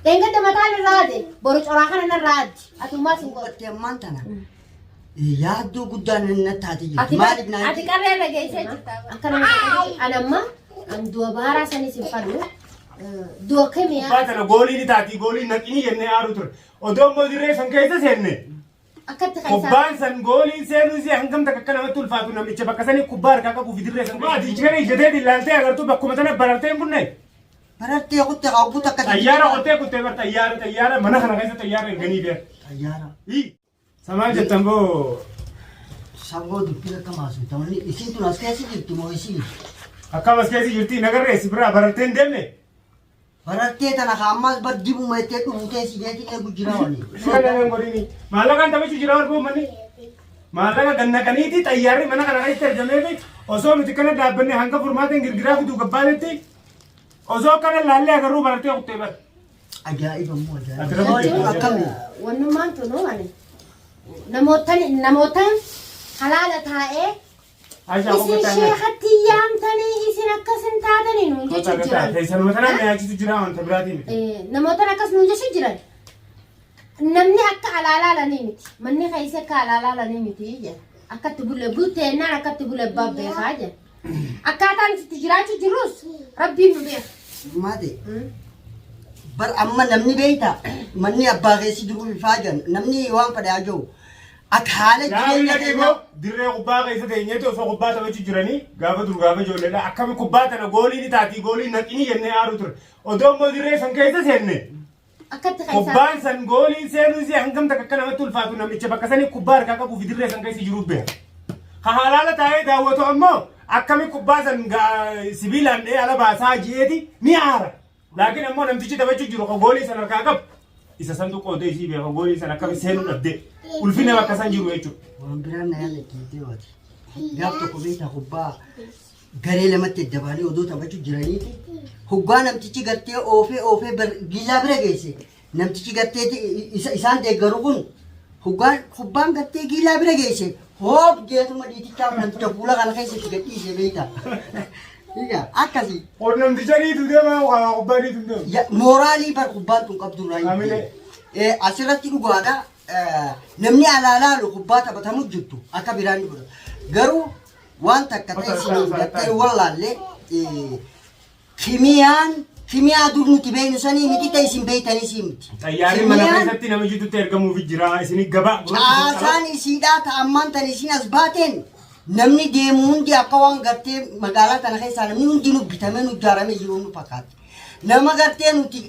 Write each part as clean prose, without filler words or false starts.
Dheengadda mataan irraa haade boru coraa kana narraa haaddi. Atummaa sin godhu. Hubattee ammaan tana yaaddoo guddaan na taate jirti. Ati Maaliif naan ati qarree irra geessee jirta. Akka nama tokkotti an amma an du'a baaraa sanis hin fadhu. Du'a kemiyaa Kubbaa tana goolii ni taatii goolii naqinii jennee aaru ture. Odoo immoo dirree san keessa seenne akkatti kan isaa kubbaan san gooliin seenuu isii hangam takka akka namatti ulfaatu namicha bakka sanii kubbaa harkaa qabuu fi dirree san. Ati ija kana ijjatee ilaaltee agartuu bakkuma tana barartee hin kunne. Barartee kutte hawwu takka Xayyaara qottee kuttee bar xayyaara xayyaara mana kana keessa xayyaara erganii beer. Xayyaara. Samaa jettan boo Saboo dubbii akka maasu tamanni isiin tun as keessa jirti moo isiin? Akkam as keessa jirti nagarree si biraa barartee hin deemne. Barartee tana ka ammaas bar dibuma jettee dhufu teessi jeetiin eegu jira wani. Kana nan godhini. Maallaqaan taphachuu jira warra uummanni. Maallaqa gannaqaniiti xayyaarri mana kana keessatti argameefi osoo nuti kana dhaabbanne hanga furmaateen girgiraa fiduu gabbaanetti osoo akkana laallee agarruu barartee kuttee bar. Ajaa'iba immoo ajaa'iba. Ati rabbi Kun akkami? Wannummaan tunu ani namootan namootan halaala taa'ee Aishaa isin qofa sheekatti yaamtanii isin akkas hin taatanii nuun jechuu jiran. Keessanuma tanaan na yaachisu jira wanta biraatii miti. Namootan akkas nuun jechuu jiran. Namni akka alaa laalanii miti. Manni keessa akka alaa laalanii miti jedha. Akkatti bule bulteennaan akkatti bule abbaa beekaa jedha. Akkaataan itti jiraachuu jirrus rabbiin nu beeka. Maate bar amma namni beeyta manni abbaa keessi jiru ifaa jiran namni waan fedhe haa jiru akka haala Gaafa jireenya dhaqee keenyaa boo dirree kubbaa keessa teenyeeti osoo kubbaa taphachuu jiranii gaafa dur gaafa ijoolleedha akkami kubbaa tana goolii ni taatii goolii naqinii jennee aaru ture. Odoo immoo dirree san keessa seenne Akkatti kan isaa. Kubbaan san gooliin seenuu isii hangam takka akka namatti ulfaatu namicha bakka sanii kubbaa harkaa qabuu fi dirree san keessa jiru beeka. Ka halaala taa'ee daawwatu ammoo akkami kubbaa san sibiilaan dha'ee ala baasaa ji'eeti ni aara. Laakiin ammoo namtichi taphachuu jiru ka goolii san harkaa qabu isa santu qooda isii beeka goolii san akkami seenuu dhabdee ulfina bakka san jiru jechuudha. Waan biraan na yaadachiiftee waati. Gaaf tokko beektaa kubbaa garee lamatti adda baanee odoo taphachuu jiraniiti. Hoggaa namtichi gartee oofee oofee giillaa bira geesse. Namtichi gartee isaan deeggaru kun hoggaan kubbaan gartee giillaa bira geesse. Hoof jeetuma dhiitichaaf namticha fuula kana keessa itti gadhiise beektaa. Egaa akkasii. Kun namticha dhiitu deema kubbaa dhiitu deema. Mooraalii bar kubbaan tun qabdu irraa hin Amilee. Asirratti dhugaadha. Namni alaa laalu kubbaa taphatamu jirtu akka biraan ni godhata. Garuu waan takka ta'e isiniin gartee wallaalle kimiyaan kimiyaa dur nuti beeknu sanii miti ta'e isin beektanis miti. Xayyaarri mana Kimiyaan keessatti nama jidduutti ergamuuf jira. Isin gabaa. Caasaan isiidhaa ta ammaan tan isin as baateen namni deemu hundi akka waan gartee magaalaa tana keessaa namni hundi nu bitamee nu ijaaramee jiru nu fakkaatti. Nama gartee nuti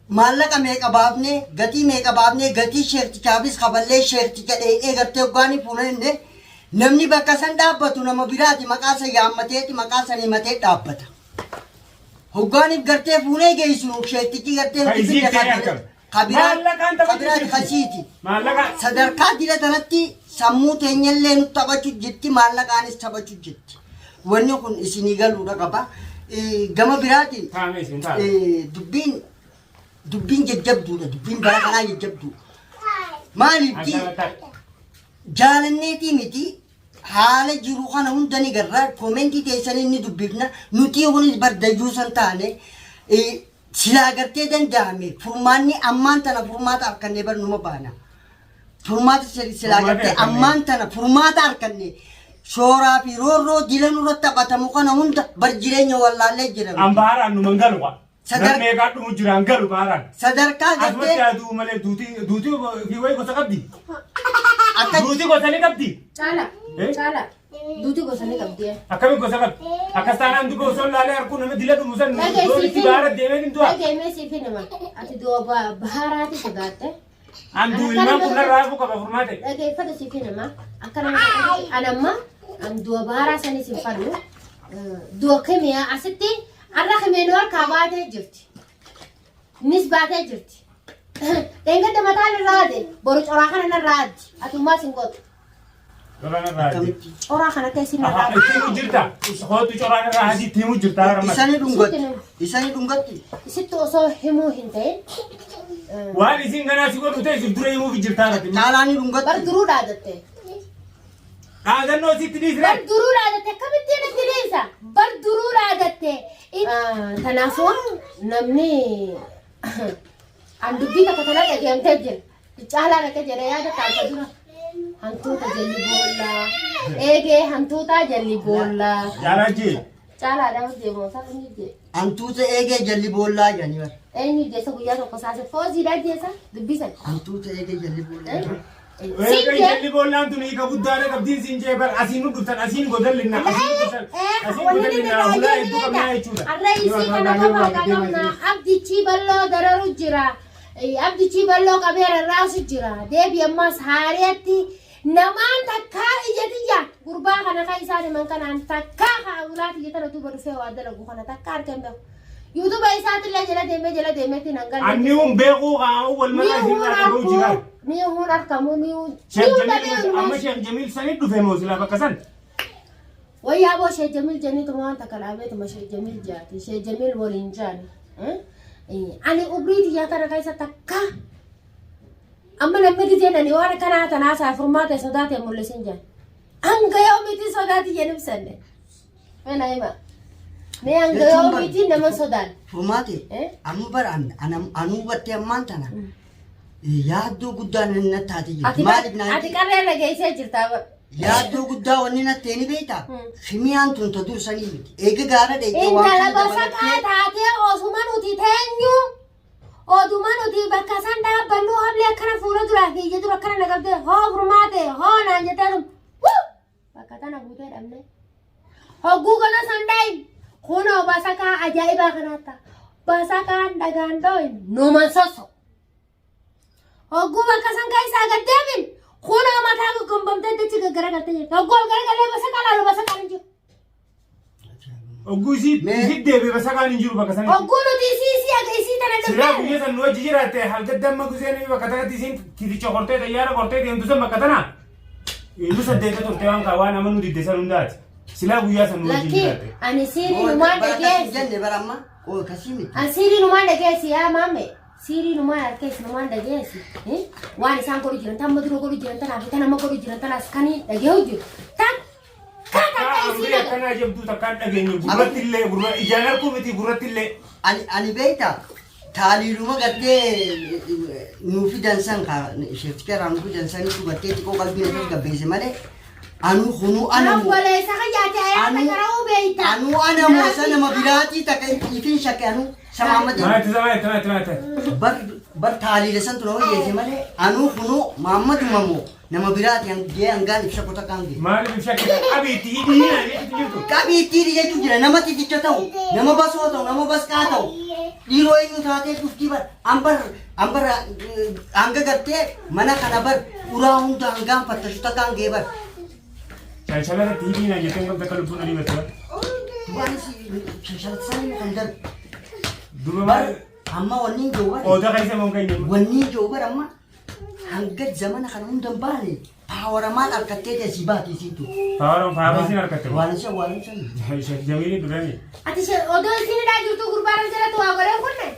maallaqa meeqa baafnee gatii meeqa baafnee gatii sheektichaafis kaballee sheekticha dheeyxee gartee hoggaanii fuunee namni bakka san dhaabbatu nama biraati maqaa san yaammateeti maqaa san himatee dhaabbata. Hoggaaniif gartee fuunee geessinu sheektichi gartee Ka nuti isii fidde ta'ee argama. kabiraa Maallaqaan taphachuu kabiraati jirti. kasiiti. Maallaqaan. Sadarkaa dila tanatti sammuu teenyallee nu taphachuu jirti maallaqaanis taphachuu jirti. Wanni kun isinii galuudha qaba. Gama biraatiin Taa'ame isin taa'ame. dubbiin dubbiin jajjabduudha dubbiin bara kanaa jajjabduu. Maaliif jaalanneetii miti haala jiru kana hunda ni garra koomentii teessanii ni dubbifna nutii kunis bar dayyuusan taane silaa gartee danda'ame furmaanni ammaan tana furmaata harkannee bar numa baana. Furmaata silaa Furmaata gartee harkanne. ammaan tana furmaata harkanne shooraa fi roorroo dila nurra taphatamu kana hunda bar jireenya wallaallee jira. An baharaan numan galu qa. Sadar- Namni meeqaa dhumu jira an galu baharaan. Sadarkaa Asumatti gartee haa du'u malee duutii duutii fi wayi gosa qabdi. akka Duutii gosa ni qabdi. Caala. Eh? Caala. Duuti gosa ni qabdi. Akkamiin gosa qabdi? Akkas taanaan duba osoo laalee harkuu nama dila dhumu san Dhaga'i doon itti siif bahara deemee hin du'a. Dhaga'i siif hima. Ati du'a baharaati sodaatte. An du'u ilmaan kun narraa hafuu qaba furmaate. Dhageeffadhu siif hima. Akka nama tokkotti an amma an du'a baharaa sanis hin fadhu. Du'a kimiyaa asitti har'a kimeen harkaa baatee jirti. Nis baatee jirti. Dheengadda mataan irraa haade boru coraa kana narraa haddi. Atummaa sin gootu. Coraan irraa haddi. akkamitti Coraa kana akka isin narraa Aha, itti himu jirta. Kootu coraan irraa haddi itti himu jirta har'a. Isani dhungatti isani dhungatti Isitti osoo himuu hin ta'in. Waan isin ganaa si godhu ta'e siif dura himuuf jirta har'a. Caalaa ni Bar dhungatti duruu dhaadatte. Dhaadannoo sitti dhiisne. Bar duruu dhaadatte akkamittiin itti dhiisa? Bar duruu dhaadatte. Kanaafuu namni An dubbii takka tana dhageemtee jira. Caalaan akka jedhe yaada taata dura. Hantuuta jalli boollaa. Eegee hantuutaa jalli boollaa. Caalaa jee. Caalaadha hojii moo isaa eenyu jee? Hantuuta eegee jalli boollaa jedhanii bara. Eenyu jeessa guyyaa tokko saase fooziidha jeessa dubbisan. Hantuuta eegee jalli boollaa. Siin jee. Jalli boollaan tun hiika guddaadha qabdiin siin jee bar asiin nu dhuftan asiin godallinna asiin dhuftan asiin Wanni inni godallinna hulaa hedduu qabnaa jechuudha. Arra isii kana qofa qabna. Abdichii bal'oo dararu jira. Abdichii bal'oo qabee rarraasu jira. Deebi ammas haariyaatti namaan takkaa ija tiyya gurbaa kana kan isaan himan kanaan takkaa haa ulaa tiyya tana duuba dhufee waa dalagu kana takkaa argan beeku. Yuutuuba isaatillee jala deemee jala deemeetti nan galle. Anni hun beekuu haa wal Ni maraa hun isin irraa dhaga'uu jira. arkuu ni hun arkamu ni hun ni Sheekh hun Jamiil dhabee amma unumas. Sheekh Jamiil sanii dhufe moo silaa bakka san? Wayyaa boo Sheekh Jamiil jennituma waan takka dhaabeetuma Sheekh Jamiil jaati. Sheekh Jamiil waliin jaani. Ani umrii tiyyaa kana keessa takka amma namni gizeen ani waan akkanaa tanaa isaa furmaata sodaate mul'isin jaan. Hanga yoomiitiin sodaati jedhu ibsanne. Mee hima. Mee hanga yoomiitiin nama sodaan. Furmaate Eh? amma bara anuu hubattee ammaan tana yaaddoo guddaa nan taate jirti. Ati Maaliif naan ati qarree irra geessee jirta. Yaaddoo guddaa wanni natti ni beektaa? Hmm. Kimiyaan tun ta dursanii miti. Eega gaara dheeyte waan Intala kana basaqaa dabalattee taatee osuma nuti teenyu oduma nuti bakka san dhaabbannu hablee akkana fuula duraa fi ija dura akkana naqabdee hoo furmaate hoo naan jettee sun wuu bakka tana buutee dhabne. Hogguu kana san dhaayin kunoo basaqaa ajaa'ibaa kanatta basaqaan dhagaan dhooyin numa soso. Hogguu bakka san keessaa gad deemin kunoo mataa goggombamtee dachi gaggaragaltee jirti. Hogguu ol garagalee basaqaa laalu basaqaan hin jiru. Ogguu isii Mee- isii deebi'e basaqaan hin jiru bakka sanitti. Hogguu nuti isii isii aga isii tana Silaa dhabnee. guyyaa san nu wajji jiraatte halkan damma guseen bakka tanatti isiin titicha kortee xayyaara kortee deemtu san bakka tana. Nu saddeeta turte waan kaa waan amanuu didde san hundaati. Silaa guyyaa san nu wajji Lakki jiraatte. ani siirii numaan Bara kasii dhageessi. jenne bara amma oo kasii miti. Ani siirii numaan dhageessi yaa maamme. Siirii numaan harkeessi numaan dhageessi. Waan isaan godhu jiran tamma dura godhu jiran tanaaf tan amma godhu jiran tanaas kanii dhageehu jiru. Takka takka Takkaa isii amrii dhaga. akkanaa jabduu takkaan dhageenye gurratti illee gurra ijaan arguu miti gurratti illee. Ani beektaa taaliiluma gartee nuu fidan san ka sheekticha nuu fidan sanitu gartee xiqqoo qalbii na tasgabbeesse malee anuu kunuu anamu Obboleessa kiyyaati ayaata qara'uu beeyta. anuu anamu isa nama biraatii takka ifin shakke anuu sama amma jedhu. Maati maati maati maati. Bar bar taaliila santu na hojjeete malee anuu kunuu Mahammaduma moo nama biraati hangee hangaan ibsa kota kan gee. Maaliif ibsa keessa qabeetti hidhii jechuutu jirtu. Qabii ittiin jechuu jira nama titicha ta'u nama basoo ta'u nama basqaa ta'u dhiiroo eenyu taatee dhuftii bar ambar ambar hanga gartee mana kana bar uraa hunda hangaan fattashu takkaan gee bar. Shanshala irratti hidhii naan jettee hangam takka lubbuun olii batte. Waan shanshalatanii kan darbu. Duba Bar maal amma wanni jiru bar qooda keessa moo kan jiru. wanni jiru bar amma hanga zamana kana hunda hin baane paawara maal harkattee teessii baate isiitu. Faaroon faaroo harkatte. Waan isa waan isa. Sheekh Jamiiliin dhufeemi. Ati odoo isin hidhaa jirtu gurbaan jalatti waa godhee kunne.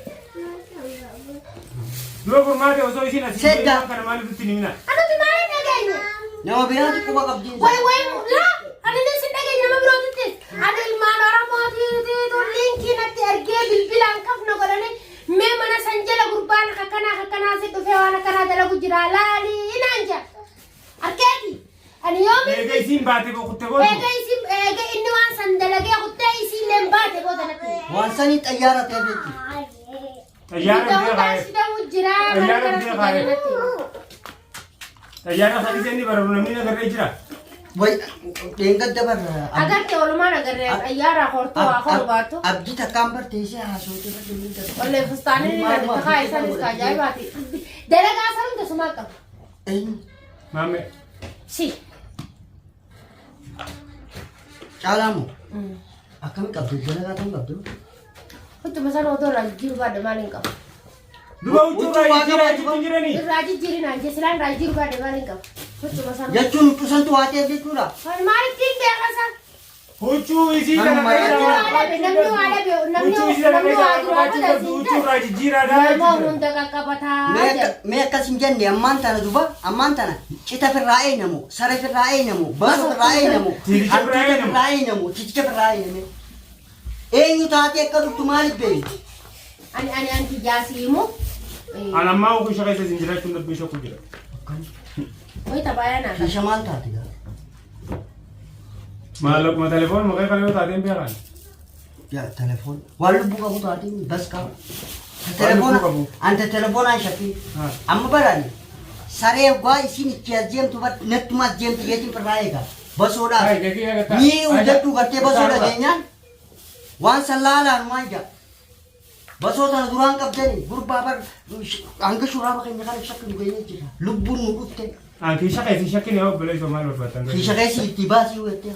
Duba furmaate osoo isiin asii Sedda. kana maaliif itti himina? Anuti maaliin dhageenye? Nama biraati quba qabdiin. Way way laa ani ni isin dhageenye nama birootittis. Ani ilmaan Oromootiitu liinkii natti ergee bilbilaan kafna godhanii mee mana san jala gurbaan akkanaa akkanaa si dhufee waan akkanaa dalagu jira laalii naan jedha. Arkeeti ani yoomi Eega isiin baate boqotte boodu. eega isin eega inni waan san dalagee kuttee isiillee baate booda natti. Waan sanii xayyaara ta'e jechuudha. Xayyaara Bidda bitee hundaa kaa'e. sidamu jira mana Xayyaara kana bitee kaa'e. fidanii natti. Xayyaara kan isheen bararu namni nagarree jira. Way dheengadda bar. Agarte oolmaan agarree xayyaara hortoo haa koru baattu. Abdii takkaan barteessee haasoote irra Wallee fustaanii ni natti takaa isaanis ka ajaa'ibaati. Dalagaa san hunda sumaa qaba. Eenyu? Maamme. Si. Caalaa moo? Akkami qabdu? Dalagaa tam qabdu? Huccuma sana otoo irraa jijjiiru baadhe maal hin qabu. Duba huccuu irraa jijjiiraa jechuun jiranii. Irraa jijjiirinaan jee silaan irraa jijjiiru baadhe maal hin qabu. Huccuma sana. Jechuun huccuu santu waa ta'eef jechuudha. Maal ittiin beeka san? Huccuu isii kana Namni keessa waa dhabe, namni waa dhabe, namni- Huccuu isii kana namni keessa waa duraa qabaachuu qabdu huccuu irraa jijjiiraa daa Nama jechuudha. hunda qaqqabataa Mee jedha. mee akkas hin jenne ammaan tana duba ammaan tana cita firraa eenyamu sare firraa eenyamu basa firraa eenyamu Tiiticha firraa hantuuta eenyamu. firraa eenyamu tiiticha firraa eenyamu eenyu taatee akka dhuftu maaliif beektu? Ani ani anti jaasiimu. An ammaa kiisha keessa isin jiraachuun dhabbii shakku jira. Wayi taphayaa naa qaba. Kiisha maal taate gaa? Maallaquma telefoon maqaa kana yoo taateen beekan. Yaa telefoon waan lubbuu qabu taateen bas qaba. Waan Telefoona lubbuu qabu. anta telefoonaan shakkii. Haa. Amma barani saree gaa isin itti as deemtu bar nettuma as deemtu jeetiin firraa eega. Basoodhaaf. Hai, gagii agartaa. Ni hojjedhu gartee basoo dhageenyaan waan san laalaan waan jaa. Basoo tana duraan qabdani gurbaa bar hanga shuraaba keenya kana shakki nu geenye jira. Lubbuun nu dhufte. An kiisha keessa shakkiin yoo obboleessoo maal barbaaddan? Kiisha keessa itti baasii jettee.